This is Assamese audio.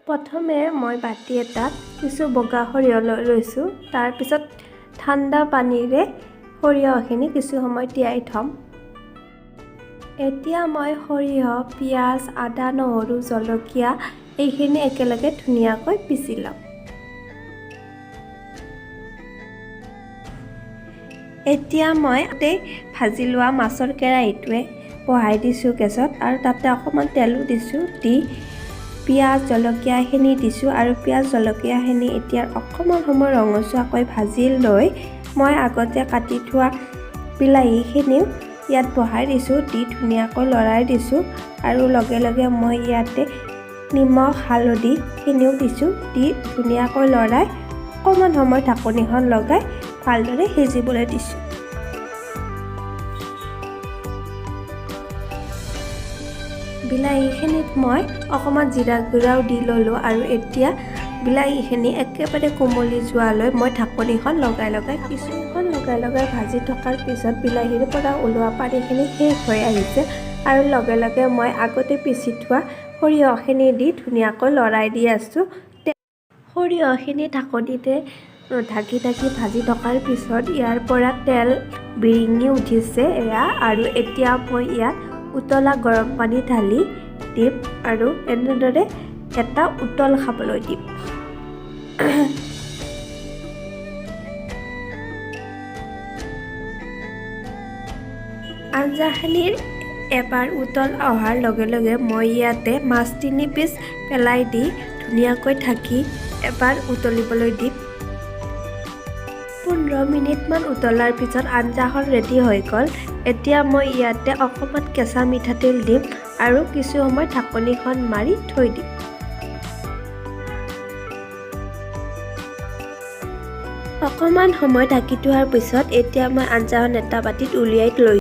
প্ৰথমে মই বাতি এটাত কিছু বগা সৰিয়হ লৈ লৈছোঁ। তাৰপিছত ঠাণ্ডা পানীৰে সৰিয়হখিনি কিছু সময় তিয়াই থ'ম। এতিয়া মই সৰিয়হ, পিঁয়াজ, আদা, নহৰু, জলকীয়া এইখিনি একেলগে ধুনীয়াকৈ পিচি ল'ম। এতিয়া মই ভাজি লোৱা মাছৰ কেৰাহীটোৱে বহাই দিছোঁ গেছত আৰু তাতে অকণমান তেলো দিছোঁ। দি পিঁয়াজ জলকীয়াখিনি দিছোঁ আৰু পিঁয়াজ জলকীয়াখিনি এতিয়া অকণমান সময় ৰঙচুৱাকৈ ভাজি লৈ মই আগতে কাটি থোৱা বিলাহীখিনিও ইয়াত বহাই দিছোঁ। দি ধুনীয়াকৈ লৰাই দিছোঁ আৰু লগে লগে মই ইয়াতে নিমখ, হালধিখিনিও দিছোঁ। দি ধুনীয়াকৈ লৰাই অকণমান সময় ঢাকনিখন লগাই ভালদৰে সিজিবলৈ দিছোঁ। বিলাহীখিনিত মই অকণমান জিৰা গুড়াও দি ল'লোঁ আৰু এতিয়া বিলাহীখিনি একেবাৰে কোমলি যোৱালৈ মই ঢাকনিখন লগাই লগাই কিছুখন লগাই লগাই ভাজি থকাৰ পিছত বিলাহীৰ পৰা ওলোৱা পানীখিনি শেষ হৈ আহিছে আৰু লগে লগে মই আগতে পিচি থোৱা সৰিয়হখিনি দি ধুনীয়াকৈ লৰাই দি আছোঁ। সৰিয়হখিনি ঢাকনিতে ঢাকি ঢাকি ভাজি থকাৰ পিছত ইয়াৰ পৰা তেল বিৰিঙি উঠিছে এয়া। আৰু এতিয়া মই ইয়াত উতলা গৰম পানী ঢালি দিম আৰু এনেদৰে এটা উতল খাবলৈ দিম। আঞ্জাখিনিৰ এবাৰ উতল অহাৰ লগে লগে মই ইয়াতে মাছ 3 পিচ পেলাই দি ধুনীয়াকৈ ঢাকি এবাৰ উতলিবলৈ দিম। 15 মিনিটমান উতলাৰ পিছত আঞ্জাখন ৰেডি হৈ গ'ল। এতিয়া মই ইয়াতে অকণমান কেঁচা মিঠাতেল দিম আৰু কিছু সময় ঢাকনিখন মাৰি থৈ দিম। অকণমান সময় ঢাকি থোৱাৰ পিছত এতিয়া মই আঞ্জাখন এটা বাতিত উলিয়াই লৈ